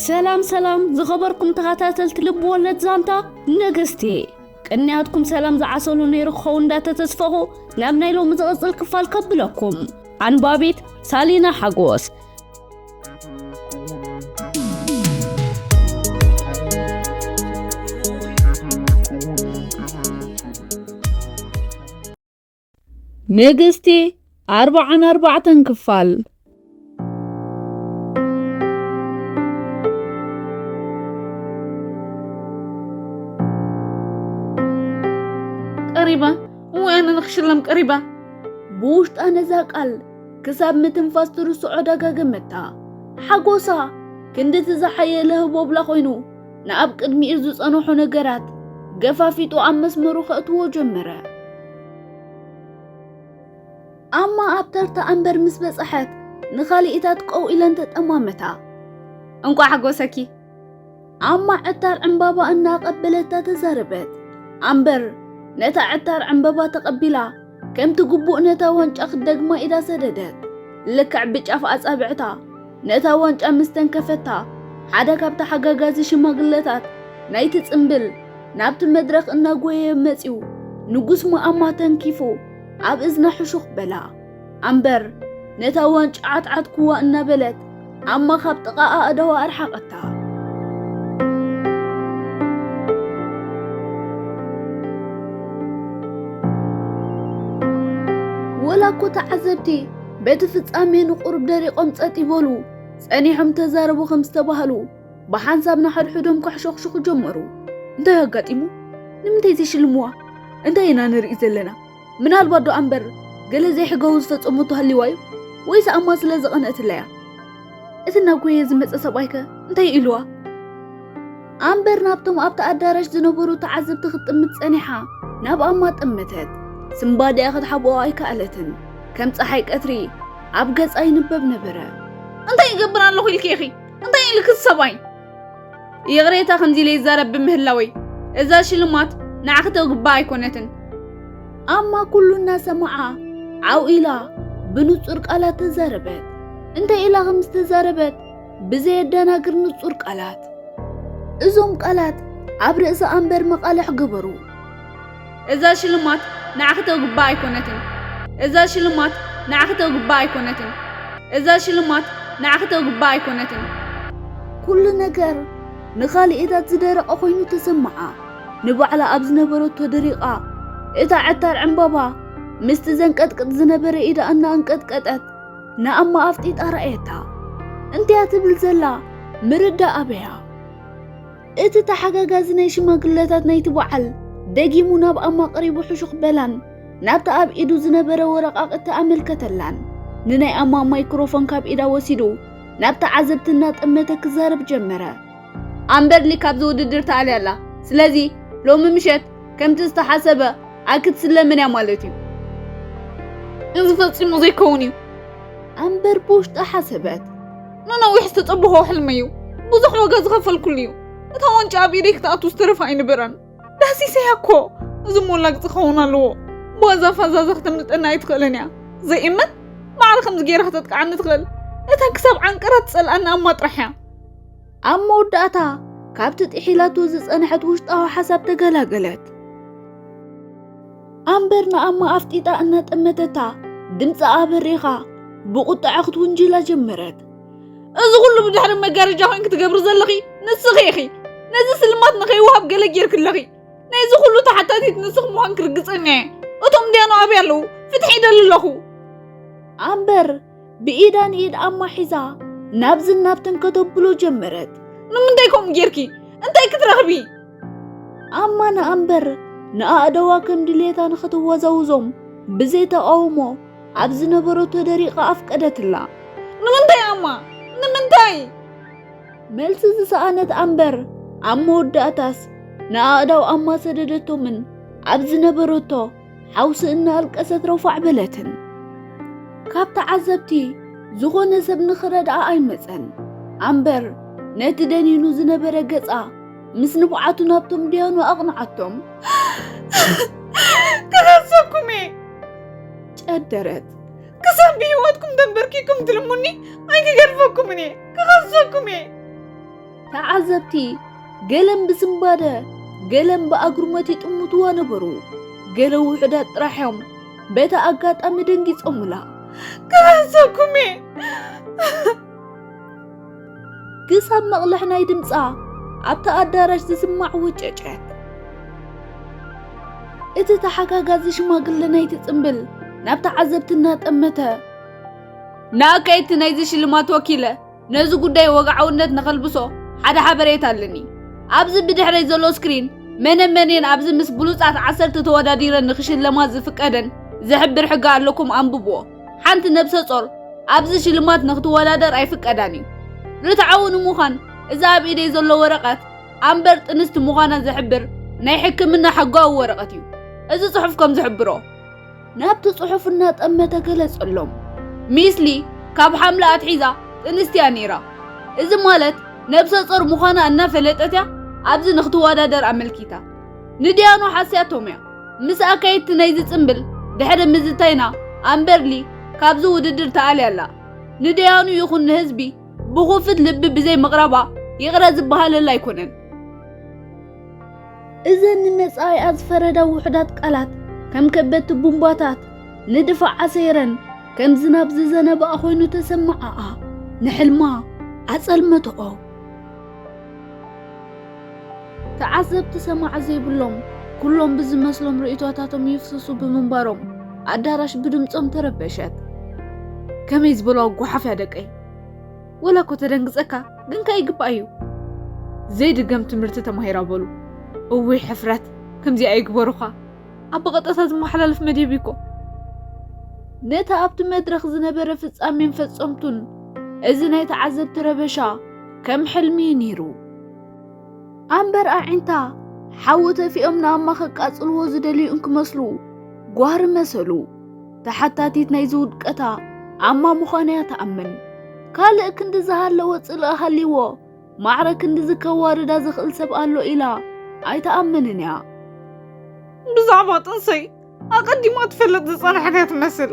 ሰላም ሰላም ዝኸበርኩም ተኸታተልቲ ልብ ወለድ ዛንታ ንግስቲ፣ ቅንያትኩም ሰላም ዝዓሰሉ ነይሩ ክኸውን እንዳተተስፈኹ ናብ ናይ ሎሚ ዝቕጽል ክፋል ከብለኩም። ኣንባቢት ሳሊና ሓጎስ። ንግስቲ ኣርባዓን ኣርባዕተን ክፋል። ቀሪባ፣ እሞ ኣነ ንኽሽለም ቀሪባ። ብውሽጣ ነዛ ቃል ክሳብ ምትንፋስ ትርስዖ ደጋገመታ። ሓጎሳ ክንድቲ ዝሓየለ ህቦብላ ኮይኑ፣ ንኣብ ቅድሚኡ ዝጸንሑ ነገራት ገፋፊጡ ኣብ መስመሩ ከእትዎ ጀመረ። ኣማ ኣብ ተርታ ኣምበር ምስ በጽሐት፣ ንኻልኢታት ቀው ኢለን ተጠማመታ። እንቋዕ ሓጎሰኪ። ኣማ ዕታር ዕምባባ እናቐበለታ ተዛረበት። ኣምበር ነታ ዕታር ዕምባባ ተቐቢላ፣ ከምቲ ግቡእ ነታ ዋንጫ ክትደግማ ኢዳ ሰደደት። ልክዕ ብጫፍ ኣጻብዕታ ነታ ዋንጫ ምስ ተንከፈታ፣ ሓደ ካብ ተሓጋጋዚ ሽማግለታት ናይቲ ጽምብል ናብቲ መድረኽ እናጎየየ መጺኡ፣ ንጉስ ማኣማ ተንኪፉ ኣብ እዝና ሕሹኽ በላ። ኣምበር ነታ ዋንጫ ዓትዓትኩዋ እናበለት፣ ኣማ ካብ ጥቓ ኣእዳዋ ኣርሓቐታ። ወላ እኮ ተዓዘብቲ በቲ ፍጻሜ ንቑሩብ ደሪቖም ጸጥ ይበሉ፣ ጸኒሖም ተዛረቡ ከም ዝተባህሉ፣ ብሓንሳብ ንሓድሕዶም ከሕሸኽሽኹ ጀመሩ። እንታይ ኣጋጢሙ? ንምንታይ ዘይሽልምዋ? እንታይ ኢና ንርኢ ዘለና? ምናልባት ዶ ኣምበር ገለ ዘይሕጋዊ ዝፈጸመቶ ሃልይዋ እዩ? ወይስ ኣማ ስለ ዝቐንአትላ እያ? እቲ እናጎየ ዝመጸ ሰብኣይከ እንታይ ኢልዋ? ኣምበር ናብቶም ኣብቲ ኣዳራሽ ዝነበሩ ተዓዘብቲ ክትጥምት ጸኒሓ፣ ናብ ኣማ ጠመተት። ስምባዲኣ ክትሓብኦ ኣይከኣለትን። ከም ጸሓይ ቀትሪ ኣብ ገጻ ይንበብ ነበረ። እንታይ ይገብር ኣለኹ ኢልኪ ኢኺ? እንታይ ኢልኪ ሰብኣይ? ይቕሬታ ከምዚ ኢለ ይዛረብ ብምህላወይ፣ እዛ ሽልማት ንዓኺ ተውግባ ኣይኮነትን። ኣማ ኩሉ እናሰማዓ ዓው ኢላ ብንጹር ቃላት ተዛረበት። እንታይ ኢላ ከም ዝተዛረበት ብዘየደናግር ንጹር ቃላት። እዞም ቃላት ኣብ ርእሲ ኣምበር መቓልሕ ገበሩ። እዛ ሽልማት ንዓኺ ተውግባ ኣይኮነትን። እዛ ሽልማት ንዓኺ ተውግባ ኣይኮነትን። እዛ ሽልማት ንዓኺ ተውግባ ኣይኮነትን። ኩሉ ነገር ንኻልኢታት ዝደረቐ ኮይኑ ተሰምዓ። ንባዕላ ኣብ ዝነበረቶ ደሪቓ፣ እታ ዕታር ዕምባባ ምስቲ ዘንቀጥቅጥ ዝነበረ ኢዳ እናኣንቀጥቀጠት ንኣማ ኣፍጢጣ ረኣየታ። እንቲያ ትብል ዘላ ምርዳእ ኣበያ። እቲ ተሓጋጋዚ ናይ ሽማግለታት ናይቲ በዓል ደጊሙ ናብ ኣማ ቀሪቡ ሕሹኽ በላን ናብቲ ኣብ ኢዱ ዝነበረ ወረቓቕቲ ኣመልከተላን። ንናይ ኣማ ማይክሮፎን ካብ ኢዳ ወሲዱ ናብ ተዓዘብቲ እናጠመተ ክዛረብ ጀመረ። ኣምበርሊ ካብዚ ውድድር ተኣልያ ኣላ። ስለዚ ሎሚ ምሸት ከምቲ ዝተሓሰበ ኣይክትስለምን እያ ማለት እዩ። እዚ ፈጺሙ ዘይከውን እዩ። ኣምበር ብውሽጣ ሓሰበት። ንነዊሕ ዝተጸበኾ ሕልመይ እዩ። ብዙሕ ዋጋ ዝኸፈልኩሉ እዩ። እታ ዋንጫ ኣብ ኢደይ ክትኣቱ ዝተረፋ ኣይነበራን። ዳህሲሰያ እኮ። እዚ ሞላግጺ ክኸውን ኣለዎ። ብዋዛ ፋዛዛ ክተምልጠና ኣይትኽእልን እያ። ዘይእመን ማዕረ ከምዚ ገይራ ከተጥቅዓኒ ትኽእል። እታ ክሳብ ዓንቀራ ትጸልኣኒ ኣማ ጥራሕ እያ። ኣብ መወዳእታ ካብቲ ጥሒላቶ ዝጸንሐት ውሽጣዊ ሓሳብ ተገላገለት። ኣምበር ንኣማ ኣፍጢጣ እናጠመተታ ድምጻ ኣበሪኻ ብቁጥዐ ክትውንጅላ ጀመረት። እዚ ኩሉ ብድሕሪ መጋረጃ ኮይንኪ ትገብሪ ዘለኺ ንስኺ ኢኺ። ነዚ ስልማት ንኸይወሃብ ገለ ጌርኪ ኣለኺ። ናይዚ ኩሉ ተሓታቲት ንስኺ ምዃንኪ ርግጸኛ እየ። እቶም ዲያኖ ኣበይ ኣለዉ? ፍትሒ ይደሊ ኣለኹ። ኣምበር ብኢዳ ንኢድ ኣማ ሒዛ ናብዝን ናብትን ከተብሎ ጀመረት። ንምንታይ ከምኡ ጌርኪ? እንታይ ክትረኽቢ? ኣማ ንኣምበር ንኣእደዋ ከም ድሌታ ንኽትወዛውዞም ብዘይ ተቓውሞ ኣብ ዝነበረቶ ደሪቓ ኣፍቀደትላ። ንምንታይ ኣማ? ንምንታይ? መልሲ ዝሰኣነት ኣምበር ኣብ መወዳእታስ ንኣእዳው ኣማ ሰደደቶምን ኣብ ዝነበረቶ ሓውሲ እናኣልቀሰት ረፋዕ በለትን። ካብ ተዓዘብቲ ዝኾነ ሰብ ንኽረድኣ ኣይመጸን። ኣምበር ነቲ ደኒኑ ዝነበረ ገጻ ምስ ንብዓቱ ናብቶም ዲያኑ ኣቕንዓቶም። ክኸሰኩም እየ። ጨደረት። ክሳብ ብህይወትኩም ተንበርኪኩም ትልሙኒ ኣይክገድፈኩምን እየ። ክኸሰኩም እየ። ተዓዘብቲ ገለን ብስንባደ ገለን ብኣግርሞት ይጥምትዋ ነበሩ። ገለ ውሑዳት ጥራሕ እዮም በቲ ኣጋጣሚ ደንጊጾምላ። ክበሰኩም እየ! ክሳብ መቕልሕ ናይ ድምጻ ኣብቲ ኣዳራሽ ዝስማዕ ውጨጨት። እቲ ተሓጋጋዚ ሽማግለ ናይቲ ጽምብል ናብ ተዓዘብቲ እናጠመተ፣ ንኣካየድቲ ናይዚ ሽልማት ወኪለ ነዚ ጉዳይ ወግዓውነት ንኸልብሶ ሓደ ሓበሬታ ኣለኒ። ኣብዚ ብድሕረይ ዘሎ ስክሪን መነ መን እየን ኣብዚ ምስ ብሉጻት ዓሰርተ ተወዳዲረን ንኽሽለማ ዝፍቀደን ዝሕብር ሕጊ ኣለኩም፣ ኣንብብዎ። ሓንቲ ነብሰ ጾር ኣብዚ ሽልማት ንኽትወዳደር ኣይፍቀዳን እዩ። ርትዓዊ ንምዃን እዚ ኣብ ኢደይ ዘሎ ወረቐት ኣምበር ጥንስቲ ምዃና ዝሕብር ናይ ሕክምና ሕጋዊ ወረቐት እዩ። እዚ ጽሑፍ ከም ዝሕብሮ ናብቲ ጽሑፍ እናጠመተ ገለጸሎም። ሚስሊ ካብ ሓምለ ኣትሒዛ ጥንስቲ እያ ነይራ። እዚ ማለት ነብሰ ጾር ምዃና እናፈለጠት እያ ኣብዚ ንኽትወዳደር ኣመልኪታ። ንድያኑ ሓስያቶም እያ። ምስ ኣካየድቲ ናይዚ ጽምብል ድሕሪ ምዝታይና ኣምበርሊ ካብዚ ውድድር ተኣልያ ኣላ። ንድያኑ ይኹን ንህዝቢ ብኹፍት ልቢ ብዘይ ምቕራባ ይቕረ ዝበሃለላ ኣይኮነን። እዘን ንመጻኢኣ ዝፈረዳ ውሑዳት ቃላት ከም ከበድቲ ቡምባታት ንድፋዓ ሰይረን ከም ዝናብ ዝዘነበኣ ኮይኑ ተሰማዓኣ። ንሕልማ ኣጸልመትኦ። ተዓዘብቲ ሰማዒ ዘይብሎም ኩሎም ብዝመስሎም ርእይቶታቶም ይፍስሱ ብምንባሮም ኣዳራሽ ብድምጾም ተረበሸት። ከመይ ዝበልዋ ጓሓፍ እያ ደቀይ። ወላ እኮ ተደንግጸካ ግን ከኣ ይግባእ እዩ። ዘይድገም ትምህርቲ ተማሂራ በሉ። እውይ ሕፍረት፣ ከምዚኣ ይግበሩኻ። ኣብ ብቐጥታ ዝመሓላለፍ መደብ እኮ። ነቲ ኣብቲ መድረኽ ዝነበረ ፍጻሜን ፈጸምቱን እዚ ናይ ተዓዘብቲ ረበሻ ከም ሕልሚ እዩ ነይሩ። ኣምበር ኣዒንታ ሓዊ ተፊኦም ንኣማ ከቃጽልዎ ዝደልዩ እንክመስሉ ጓህሪ መሰሉ። ተሓታቲት ናይዚ ውድቀታ ኣማ ምዃና እያ ትኣምን። ካልእ ክንዲ ዝሃለወ ጽልኢ ሃልይዎ ማዕረ ክንድዚ ከዋርዳ ዝኽእል ሰብ ኣሎ ኢላ ኣይትኣምንን እያ። ብዛዕባ ጥንሰይ ኣቐዲማ ትፈልጥ ዝጸንሐት እያ ትመስል።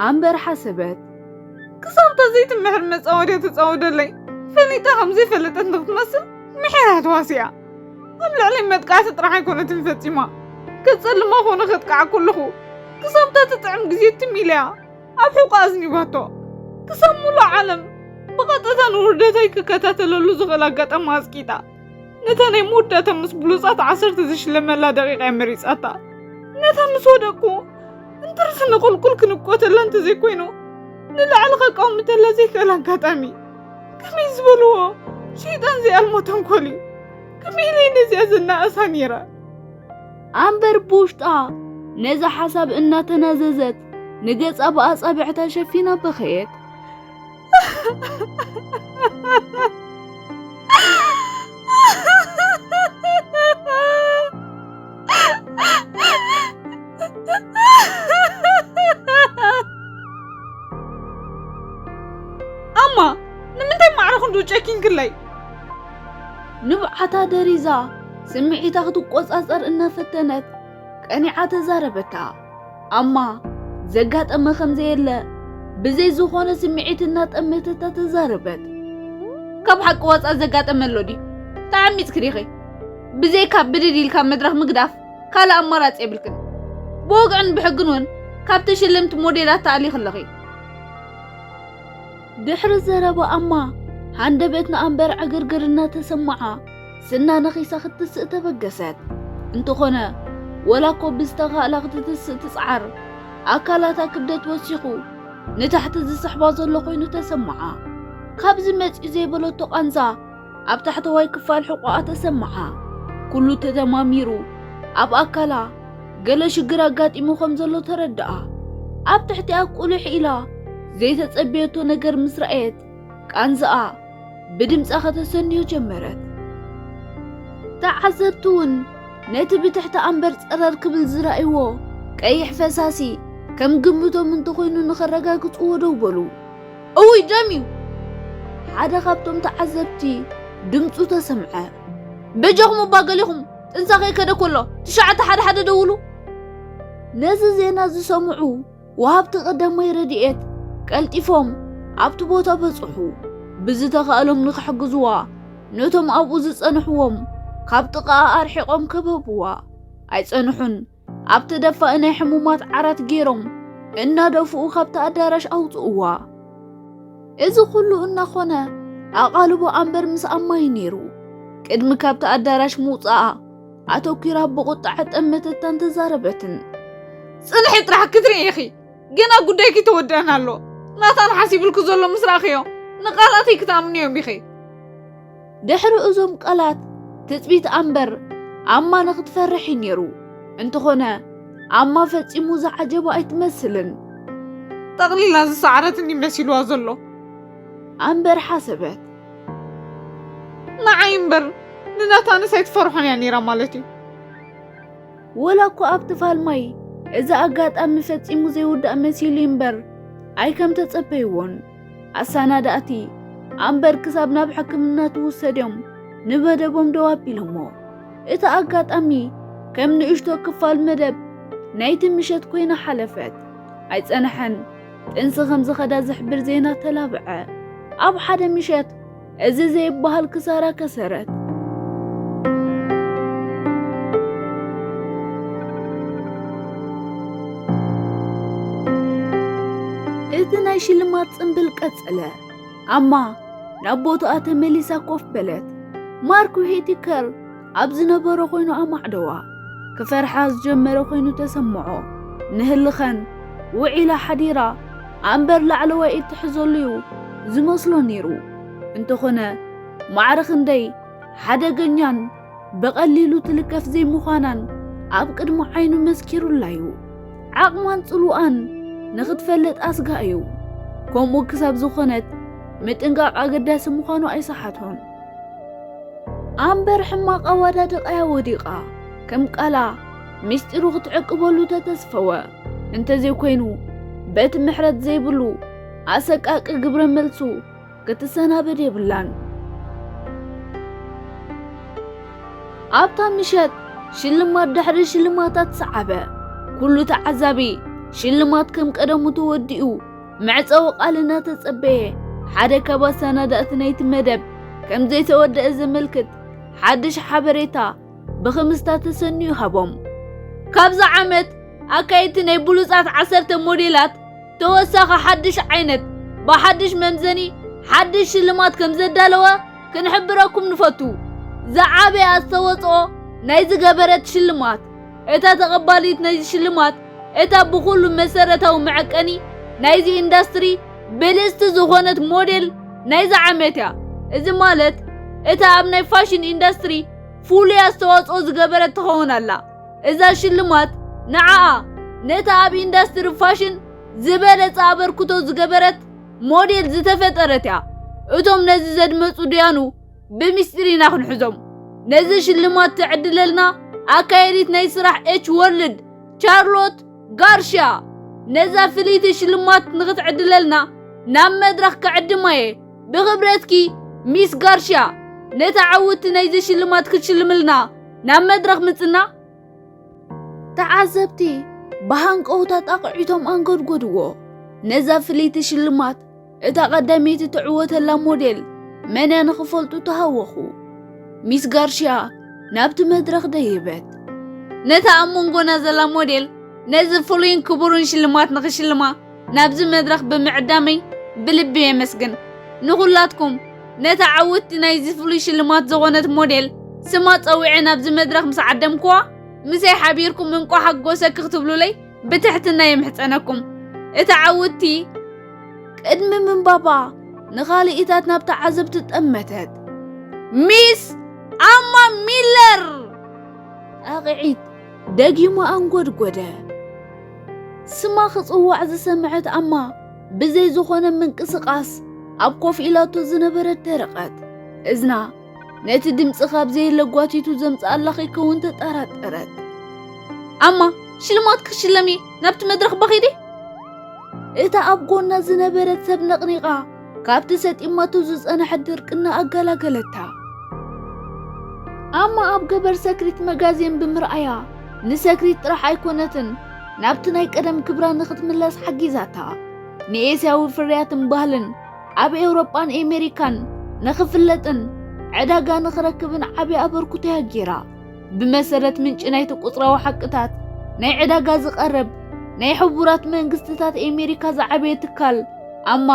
ኣምበር ሓሰበት። ክሳብታ ዘይትምሕር መጻወድያ ትጻወደለይ ፈሊጣ ከም ዘይፈለጠት ንክትመስል ምሒራ ተዋሲኣ። ኣብ ልዕለይ መጥቃዕቲ ጥራሕ ኣይኮነትን ፈጺማ። ከጸልማ ኮነ ከጥቅዓ ከለኹ ክሳብታ ትጥዕም ግዜ ትም ኢለያ ኣብ ሕቖኣ ኣዝኒባቶ። ክሳብ ሙሉእ ዓለም ብቐጥታ ንውርደተይ ክከታተለሉ ዝኽእል ኣጋጣሚ ኣጽቂጣ። ነታ ናይ መወዳእታ ምስ ብሉጻት ዓሰርተ ዝሽለመላ ደቂቕ እያ መሪጻታ። ነታ ምስ ወደቅኩ እንትርፊ ንቑልቁል ክንቆተላ እንተዘይኮይኑ ንላዕሊ ከቃውምተላ ዘይክእል ኣጋጣሚ። ከመይ ዝበልዎ ሸይጣን ዘይኣልሞ ተንኮል እዩ። ከመይ ኢለ ነዚኣ ዘናእሳ ነይረ? ኣምበር ብውሽጣ ነዚ ሓሳብ እናተናዘዘት ንገጻ ብኣጻብዕታ ሸፊና በኸየት። ኣማ፣ ንምንታይ ማዕረ ክንድኡ ጨኪንክለይ? ንብዓታ ደሪዛ ስምዒታ ክትቆጻጸር እናፈተነት ቀኒዓ ተዛረበታ። ኣማ፣ ዘጋጠመ ከም ዘየለ ብዘይ ዝኾነ ስምዒት እናጠመተታ ተዛረበት። ካብ ሓቂ ወጻእ ዘጋጠመ ኣሎ ድዩ? ተዓሚጽኪ ዲኺ? ብዘይካ ብድድ ኢልካ መድረኽ ምግዳፍ ካልእ ኣማራጺ የብልክን። ብወግዕን ብሕግን እውን ካብ ተሸለምቲ ሞዴላት ተኣሊኺ ኣለኺ። ድሕሪ ዘረባ ኣማ፣ ሃንደበት ንኣምበር ዕግርግር እናተሰማዓ፣ ስና ነኺሳ ክትስእ ተበገሰት። እንተኾነ፣ ወላ እኮ ብዝተኻእላ ክትትስእ ትጽዓር፣ ኣካላታ ክብደት ወሲኹ፣ ንታሕቲ ዝስሕባ ዘሎ ኮይኑ ተሰማዓ። ካብዚ መጺኡ ዘይበለቶ ቃንዛ፣ ኣብ ታሕተዋይ ክፋል ሕቖኣ ተሰማዓ። ኩሉ ተደማሚሩ፣ ኣብ ኣካላ ገለ ሽግር ኣጋጢሙ ከም ዘሎ ተረድኣ። ኣብ ትሕቲኣ ቁልሕ ኢላ ዘይተጸበየቶ ነገር ምስ ረኣየት፣ ቃንዛኣ ብድምጻ ከተሰንዮ ጀመረት። ተዓዘብቲ እውን ነቲ ብትሕቲ ኣምበር ጸረር ክብል ዝረኣይዎ ቀይሕ ፈሳሲ ከም ግምቶም እንተኾይኑ ንኸረጋግጽዎ ደው በሉ። እውይ ደም እዩ! ሓደ ካብቶም ተዓዘብቲ ድምጹ ተሰምዐ። በጃኹም እባ ገሊኹም ጥንሳ ከይከደ ከሎ ትሽዓተ ሓደ ሓደ ደውሉ። ነዚ ዜና ዝሰምዑ ወሃብቲ ቀዳማይ ረድኤት ቀልጢፎም ኣብቲ ቦታ በጽሑ። ብዝተኻእሎም ንኽሕግዝዋ ነቶም ኣብኡ ዝጸንሕዎም ካብ ጥቓኣ ኣርሒቖም ከበብዋ። ኣይጸንሑን። ኣብ ተደፋኢ ናይ ሕሙማት ዓራት ገይሮም እናደፍኡ ካብቲ ኣዳራሽ ኣውጽእዋ። እዚ ኩሉ እናኾነ ኣቓልቦ ኣምበር ምስ ኣማ እዩ ነይሩ። ቅድሚ ካብቲ ኣዳራሽ ምውጻኣ ኣተኲራ ብቑጥዐ ጠመተታን ተዛረበትን። ጽንሒ ጥራሕ ክትርኢ ኢኺ። ገና ጉዳይኪ ተወደአን ኣሎ። ናታን ሓሲብልኩ ዘሎ ምስ ረኣኽዮ ንቓላተይ ክትኣምንዮም ኢኺ። ድሕሪ እዞም ቃላት ትጽቢት ኣምበር ኣማ ንኽትፈርሕ እዩ ነይሩ። እንተኾነ ኣማ ፈጺሙ ዝዓጀባ ኣይትመስልን። ጠቕሊላ ዝሰዓረትኒ መሲልዋ ዘሎ ኣምበር ሓሰበት። ንዓይ እምበር ንናታንስ ኣይትፈርሖን እያ ነይራ ማለት እዩ። ወላ እኮ ኣብቲ ፋልማይ እዚ ኣጋጣሚ ፈጺሙ ዘይውዳእ መሲሉ እምበር ኣይከም ተጸበይዎን። ኣሰናዳእቲ ኣምበር ክሳብ ናብ ሕክምና ትውሰድዮም ንመደቦም ደው ኣቢሎሞ። እቲ ኣጋጣሚ ከም ንእሽቶ ክፋል መደብ ናይቲ ምሸት ኮይና ሓለፈት። ኣይጸንሐን። ጥንሲ ከም ዝኸዳ ዝሕብር ዜና ተላብዐ። ኣብ ሓደ ምሸት እዚ ዘይበሃል ክሳራ ከሰረት። እቲ ናይ ሽልማት ጽምብል ቀጸለ። ኣማ ናብ ቦታኣ ተመሊሳ ኮፍ በለት። ማርክ ዊሄቲከር ኣብ ዝነበሮ ኮይኑ ኣማዕደዋ። ክፈርሓ ዝጀመረ ኮይኑ ተሰምዖ። ንህልኸን ውዒላ ሓዲራ ኣምበር ላዕለዋይ እትሕዘሉ እዩ ዝመስሎ ነይሩ። እንተኾነ ማዕረ ክንደይ ሓደገኛን ብቐሊሉ ትልከፍ ዘይምዃናን ኣብ ቅድሚ ዓይኑ መስኪሩላ እዩ። ዓቕማን ጽልዋኣን ንኽትፈልጥ ኣስጋ እዩ። ከምኡ ክሳብ ዝኾነት ምጥንቃቕ ኣገዳሲ ምዃኑ ኣይሰሓቶን። ኣምበር ሕማቕ ኣወዳድቓያ ወዲቓ ከም ቃላ ምስጢሩ ክትዕቅበሉ ተተስፈወ። እንተዘይኮይኑ በቲ ምሕረት ዘይብሉ ኣሰቃቂ ግብረ መልሱ ክትሰናበድ የብላን። ኣብታ ምሸት ሽልማት ድሕሪ ሽልማታት ሰዓበ። ኩሉ ተዓዛቢ ሽልማት ከም ቀደሙ ተወዲኡ መዕጸዊ ቃል እናተጸበየ፣ ሓደ ካብ ኣሰናዳእቲ ናይቲ መደብ ከም ዘይተወደአ ዘመልክት ሓድሽ ሓበሬታ ብኽምስታ ተሰንዩ ሃቦም። ካብዛ ዓመት ኣካየድቲ ናይ ብሉጻት ዓሰርተ ሞዴላት ተወሳኺ ሓድሽ ዓይነት ብሓድሽ መምዘኒ ሓድሽ ሽልማት ከም ዘዳለወ ክንሕብረኩም ንፈቱ። ዝዓበየ ኣስተዋጽኦ ናይ ዝገበረት ሽልማት፣ እታ ተቐባሊት ናይዚ ሽልማት፣ እታ ብኹሉ መሰረታዊ መዐቀኒ ናይዚ ኢንዳስትሪ ብልጽቲ ዝኾነት ሞዴል ናይዚ ዓመት እያ። እዚ ማለት እታ ኣብ ናይ ፋሽን ኢንዳስትሪ ፍሉይ ኣስተዋጽኦ ዝገበረት ትኸውን ኣላ። እዛ ሽልማት ንዓኣ፣ ነታ ኣብ ኢንዳስትሪ ፋሽን ዝበለጸ ኣበርክቶ ዝገበረት ሞዴል ዝተፈጠረት እያ። እቶም ነዚ ዘድመጹ ደያኑ ብምስጢር ኢና ክንሕዞም። ነዚ ሽልማት ትዕድለልና ኣካየዲት ናይ ስራሕ ኤች ወርልድ ቻርሎት ጋርሽያ። ነዛ ፍልይቲ ሽልማት ንኽትዕድለልና ናብ መድረኽ ክዕድማ እየ። ብኽብረትኪ ሚስ ጋርሽያ፣ ነታ ዓውቲ ናይዚ ሽልማት ክትሽልምልና ናብ መድረኽ ምጽና። ተዓዘብቲ ብሃንቀውታ ጣቕዒቶም ኣንጎድጎድዎ። ነዛ ፍልይቲ ሽልማት እታ ቀዳመይቲ ትዕወተላ ሞዴል መን እያ ንኽፈልጡ ተሃወኹ። ሚስ ጋርሽያ ናብቲ መድረኽ ደየበት። ነታ ኣብ መንጎና ዘላ ሞዴል ነዚ ፍሉይን ክቡርን ሽልማት ንኽሽልማ ናብዚ መድረኽ ብምዕዳመይ ብልቢ የመስግን። ንኹላትኩም ነታ ዓውቲ ናይዚ ፍሉይ ሽልማት ዝኾነት ሞዴል ስማ ጸዊዐ ናብዚ መድረኽ ምስ ዓደምኩዋ፣ ምሳይ ሓቢርኩም እንቋዕ ሓጎሰኪ ክትብሉለይ ብትሕትና የምሕጸነኩም። እታ ዓውቲ ቅድሚ ምንባባ ንኻልኢታት ናብ ተዓዘብቲ ጠመተት። ሚስ ኣማ ሚለር! ጣቕዒት ደጊሙ ኣንጎድጎደ። ስማ ክጽዋዕ ዝሰምዐት ኣማ ብዘይ ዝኾነ ምንቅስቓስ ኣብ ኮፍ ኢላቶ ዝነበረት ደረቐት። እዝና ነቲ ድምጺ ካብ ዘየለ ጓቲቱ ዘምጽኣላ ከይከውን ተጠራጠረት። ኣማ፣ ሽልማት ክሽለሚ ናብቲ መድረኽ በኺዲ? እታ ኣብ ጎና ዝነበረት ሰብ ነቕኒቓ ካብቲ ሰጢማቶ ዝጸንሐት ድርቅና ኣገላገለታ። ኣማ ኣብ ገበር ሰክሪት መጋዜን ብምርኣያ ንሰክሪት ጥራሕ ኣይኮነትን ናብቲ ናይ ቀደም ክብራ ንኽትምለስ ሓጊዛታ። ንኤስያዊ ፍርያትን ባህልን ኣብ ኤውሮጳን ኤሜሪካን ንኽፍለጥን ዕዳጋ ንኽረክብን ዓቢ ኣበርክቶ እያ ጌራ። ብመሰረት ምንጪ ናይቲ ቁጽራዊ ሓቅታት፣ ናይ ዕዳጋ ዝቐርብ ናይ ሕቡራት መንግስትታት ኣሜሪካ ዝዓበየ ትካል ኣማ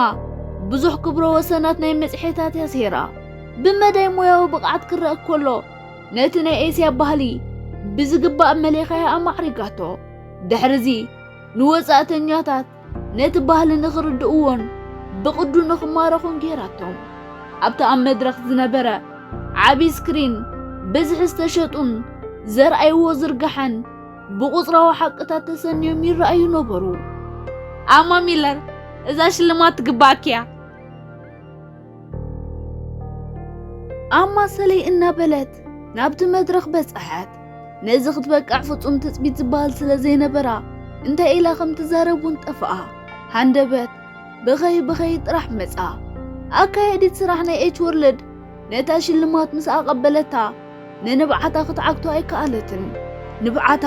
ብዙሕ ክብረ ወሰናት ናይ መጽሔታት እያ ኣስሂራ። ብመዳይ ሞያዊ ብቕዓት ክረአ ከሎ፣ ነቲ ናይ ኤስያ ባህሊ ብዝግባእ መሊኻያ ኣማዕሪጋቶ። ድሕርዚ ንወጻእተኛታት ነቲ ባህሊ ንኽርድእዎን ብቕዱ ንኽማረኹን ጌራቶም። ኣብቲ ኣብ መድረኽ ዝነበረ ዓቢ ስክሪን፣ ብዝሒ ዝተሸጡን ዘርኣይዎ ዝርጋሐን ብቑጽራዊ ሓቅታት ተሰንዮም ይረኣዩ ነበሩ። ኣማ ሚለር፣ እዛ ሽልማት ትግባኣኪ እያ። ኣማ ሰለይ እናበለት ናብቲ መድረኽ በጽሐት። ነዚ ክትበቅዕ ፍጹም ትጽቢት ዝበሃል ስለ ዘይነበራ፣ እንታይ ኢላ ከም ትዛረብ እውን ጠፍኣ። ሃንደበት ብኸይ ብኸይ ጥራሕ መጻ። ኣካየዲት ስራሕ ናይ ኤች ወርልድ ነታ ሽልማት ምስ ኣቐበለታ፣ ንንብዓታ ክትዓግቶ ኣይከኣለትን። ንብዓታ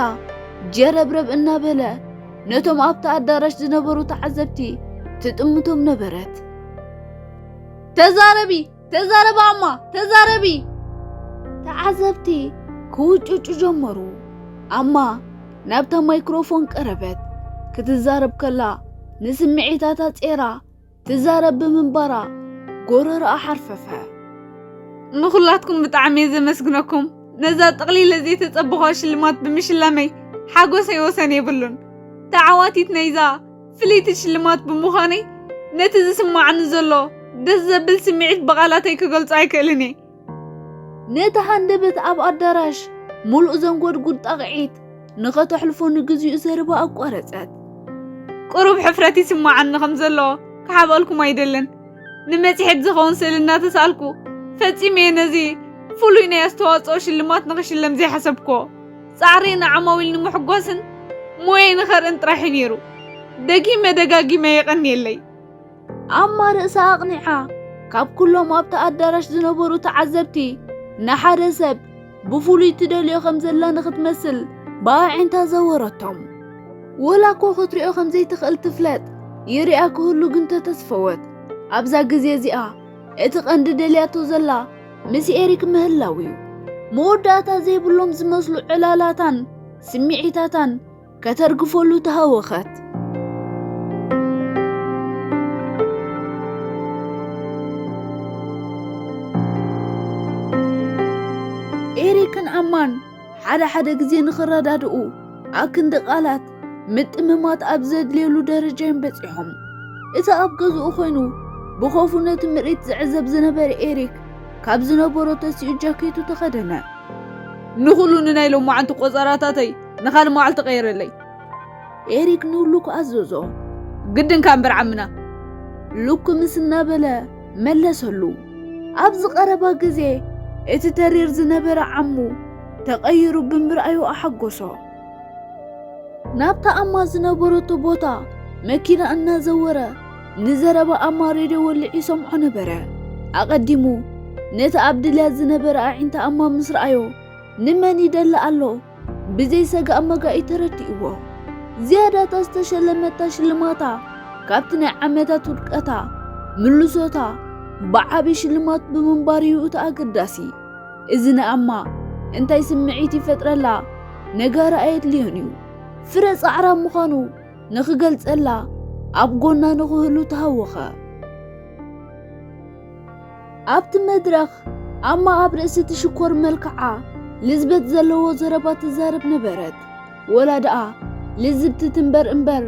ጀረብረብ እናበለ ነቶም ኣብቲ ኣዳራሽ ዝነበሩ ተዓዘብቲ ትጥምቶም ነበረት። "ተዛረቢ፣ ተዛረቢ ኣማ፣ ተዛረቢ!" ተዓዘብቲ ክውጭጩ ጀመሩ። ኣማ ናብታ ማይክሮፎን ቀረበት። ክትዛረብ ከላ፣ ንስምዒታታ ጼራ ትዛረብ ብምንባራ፣ ጎረሮኣ ሓርፈፈ። "ንኹላትኩም ብጣዕሚ እየ ዘመስግነኩም። ነዛ ጠቕሊለ ዘይተጸበኾ ሽልማት ብምሽላመይ ሓጎሰይ ወሰን የብሉን። ተዓዋቲት ናይዛ ፍልይቲ ሽልማት ብምዃነይ፣ ነቲ ዝስማዓኒ ዘሎ ደስ ዘብል ስምዒት ብቓላተይ ክገልጾ ኣይክእልን እየ።" ነቲ ሃንደበት ኣብ ኣዳራሽ ምሉእ ዘንጎድጉድ ጣቕዒት ንኸተሕልፎ ንግዚኡ ዘረባ ኣቋረጸት። "ቁሩብ ሕፍረት ይስማዓኒ ከም ዘሎ ክሓብኣልኩም ኣይደልን። ንመጽሔት ዝኸውን ስእሊ እናተሳእልኩ፣ ፈጺመ እየ ነዚ ፍሉይ ናይ ኣስተዋጽኦ ሽልማት ንኽሽለም ዘይሓሰብኩዎ። ጻዕሪ ንዓማዊል ንምሕጓስን ሞየይ ንኸርእን ጥራሕ እዩ ነይሩ። ደጊመ ደጋጊመ የቐንየለይ።" ኣማ ርእሳ ኣቕኒዓ፣ ካብ ኩሎም ኣብቲ ኣዳራሽ ዝነበሩ ተዓዘብቲ ንሓደ ሰብ ብፍሉይ ትደልዮ ከም ዘላ ንኽትመስል ብኣዒንታ ዘወረቶም። ወላ እኮ ክትሪኦ ከም ዘይትኽእል ትፍለጥ፣ ይሪኣ ክህሉ ግን ተተስፈወት። ኣብዛ ግዜ እዚኣ እቲ ቀንዲ ደልያቶ ዘላ ምስ ኤሪክ ምህላው እዩ። መወዳእታ ዘይብሎም ዝመስሉ ዕላላታን ስምዒታታን ከተርግፈሉ ተሃወኸት። ኤሪክን ኣማን ሓደ ሓደ ግዜ ንኽረዳድኡ ኣክንዲ ቃላት ምጥምማት ኣብ ዘድልየሉ ደረጃ እዮም በጺሖም። እቲ ኣብ ገዝኡ ኮይኑ ብኸፉ ነቲ ምርኢት ዝዕዘብ ዝነበረ ኤሪክ ካብ ዝነበሮ ተሲኡ ጃኬቱ ተኸደነ። "ንኹሉ ንናይ ሎማዓንቲ ቆጸራታተይ ንኻልእ መዓልቲ ቀይረለይ።" ኤሪክ ንሉክ ኣዘዞ። "ግድንካ እምበር ዓምና።" ሉክ ምስ እናበለ መለሰሉ። ኣብዚ ቀረባ ግዜ እቲ ተሪር ዝነበረ ዓሙ ተቐይሩ ብምርኣዩ ኣሓጎሶ። ናብታ ኣማ ዝነበረቶ ቦታ መኪና እናዘወረ ንዘረባ ኣማ ሬድዮ ወሊዑ ይሰምዖ ነበረ። ኣቐዲሙ ነቲ ኣብ ድልያት ዝነበረ ኣዒንታ ኣማ ምስ ረኣዮ፣ ንመን ይደሊ ኣሎ ብዘይ ሰጋእ መጋኢ ተረዲእዎ። ዝያዳታ ዝተሸለመታ ሽልማታ ካብቲ ናይ ዓመታት ውድቀታ ምልሶታ ብዓቢ ሽልማት ብምንባር እዩ እቲ ኣገዳሲ። እዚ ንኣማ እንታይ ስምዒት ይፈጥረላ ነጋሪ ኣየድልዮን እዩ። ፍረ ጻዕራ ምዃኑ ንኽገልጸላ ኣብ ጎና ንኽህሉ ተሃወኸ። ኣብቲ መድረኽ ኣማ ኣብ ርእሲ እቲ ሽኮር መልክዓ ልዝበት ዘለዎ ዘረባ ትዛረብ ነበረት። ወላ ደኣ ልዝብቲ ትንበር እምበር፣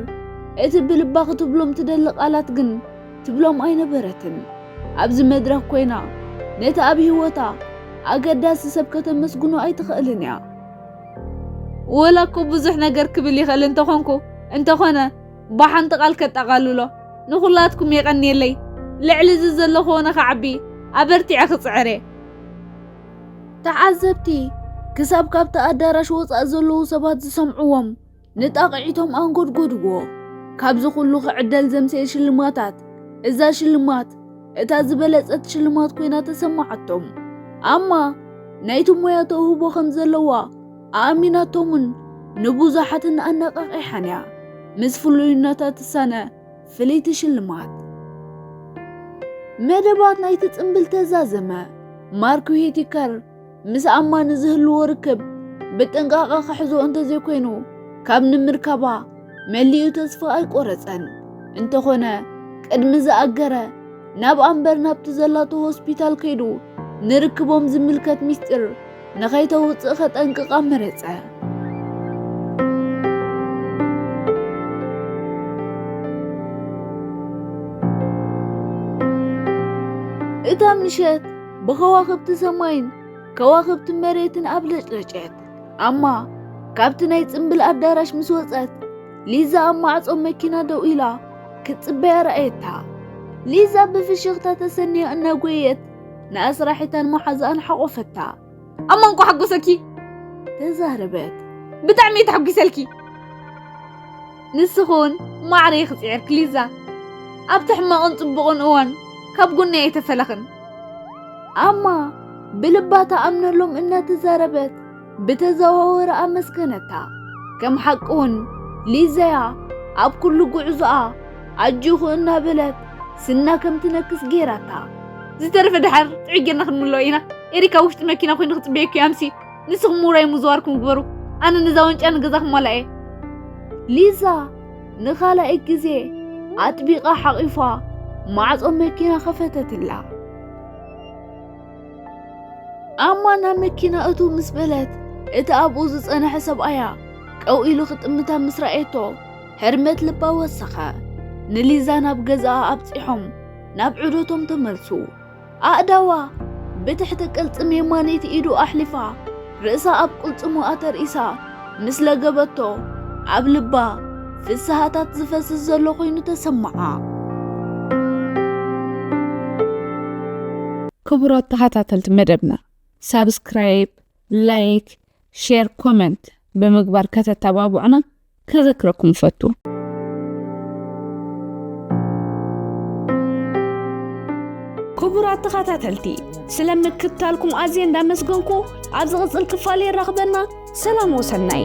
እቲ ብልባ ክትብሎም ትደሊ ቃላት ግን ትብሎም ኣይነበረትን። ኣብዚ መድረኽ ኮይና ነቲ ኣብ ህይወታ ኣገዳሲ ሰብ ከተመስግኖ ኣይትኽእልን እያ። ወላ እኮ ብዙሕ ነገር ክብል ይኽእል እንተኾንኩ፣ እንተኾነ ብሓንቲ ቃል ከጠቓልሎ፣ ንኹላትኩም የቐንየለይ። ልዕሊ እዚ ዘለኹዎ ንኽዓቢ ኣበርቲዐ ክጽዕር እየ። ተዓዘብቲ ክሳብ ካብቲ ኣዳራሽ ወጻኢ ዘለዉ ሰባት ዝሰምዕዎም ንጣቕዒቶም ኣንጎድጎድዎ። ካብዚ ኩሉ ክዕደል ዘምሰየ ሽልማታት፣ እዛ ሽልማት እታ ዝበለጸት ሽልማት ኮይና ተሰማዓቶም። ኣማ ናይቲ ሞያ ተውህቦ ከም ዘለዋ ኣእሚናቶምን ንብዙሓትን ኣነቓቒሓን እያ። ምስ ፍሉይነታ ትሳነ ፍልይቲ ሽልማት። መደባት ናይቲ ጽምብል ተዛዘመ። ማርክ ዊቲከር ምስ ኣማ ንዝህልዎ ርክብ ብጥንቃቐ ክሕዞ እንተዘይኮይኑ፣ ካብ ንምርካባ መሊኡ ተስፋ ኣይቆረጸን። እንተኾነ፣ ቅድሚ ዝኣገረ፣ ናብ ኣምበር ናብቲ ዘላቶ ሆስፒታል ከይዱ ንርክቦም ዝምልከት ሚስጢር ንኸይተውጽእ ከጠንቅቓ መረጸ። እታ ምሸት ብኸዋኽብቲ ሰማይን ከዋኽብቲ መሬትን ኣብለጭለጨት። ኣማ ካብቲ ናይ ጽምብል ኣዳራሽ ምስ ወጸት፣ ሊዛ ኣብ ማዕጾ መኪና ደው ኢላ ክትጽበያ ረኣየታ። ሊዛ ብፍሽኽታ ተሰንያ እናጎየት ንኣስራሒታን መሓዛኣን ሓቖፈታ። ኣማ እንኳ ሓጎሰኪ! ተዛረበት። ብጣዕሚ እየ ተሓጒሰልኪ። ንስኺ እውን ማዕረ ኢኺ ጽዒርኪ ሊዛ። ኣብቲ ሕማቕን ጽቡቕን እዋን ካብ ጎነይ ኣይተፈለኽን። ኣማ ብልባ ተኣምነሎም እናተዛረበት ብተዘዋወረ ኣመስገነታ። ከም ሓቂ እውን ሊዛያ ኣብ ኩሉ ጉዕዞኣ ኣጆኹ እናበለት ስና ከም ትነክስ ገይራታ። ዝተረፈ ደሓር ጥዑይ ጌርና ክንምልኦ ኢና። ኤሪካ ውሽጢ መኪና ኮይኑ ክጽበየኪ ኣምሲ። ንስኹም ውራይ ምዝዋርኩም ግበሩ። ኣነ ነዛ ዋንጫ ንገዛ ክማላ እየ። ሊዛ ንኻልኣይ ግዜ ኣጥቢቓ ሓቒፋ ማዕጾ መኪና ከፈተትላ። ኣማ ናብ መኪና እትው ምስ በለት፣ እቲ ኣብኡ ዝጸንሐ ሰብኣያ ቀው ኢሉ ክጥምታ ምስ ረኣየቶ፣ ህርመት ልባ ወሰኸ። ንሊዛ ናብ ገዛኣ ኣብጺሖም ናብ ዑደቶም ተመልሱ። ኣእዳዋ ብትሕቲ ቅልጽም የማነይቲ ኢዱ ኣሕሊፋ፣ ርእሳ ኣብ ቅልጽሙ ኣተርኢሳ ምስ ለገበቶ፣ ኣብ ልባ ፍስሃታት ዝፈስስ ዘሎ ኮይኑ ተሰምዓ። ክቡራት ተኸታተልቲ መደብና፣ ሳብስክራይብ፣ ላይክ፣ ሼር፣ ኮመንት ብምግባር ከተተባብዑና ከዘክረኩም እፈቱ። ክቡራት ተኸታተልቲ፣ ስለ ምክትታልኩም ኣዝየ እንዳመስገንኩ፣ ኣብ ዝቕጽል ክፋል የራኽበና። ሰላም ወሰናይ።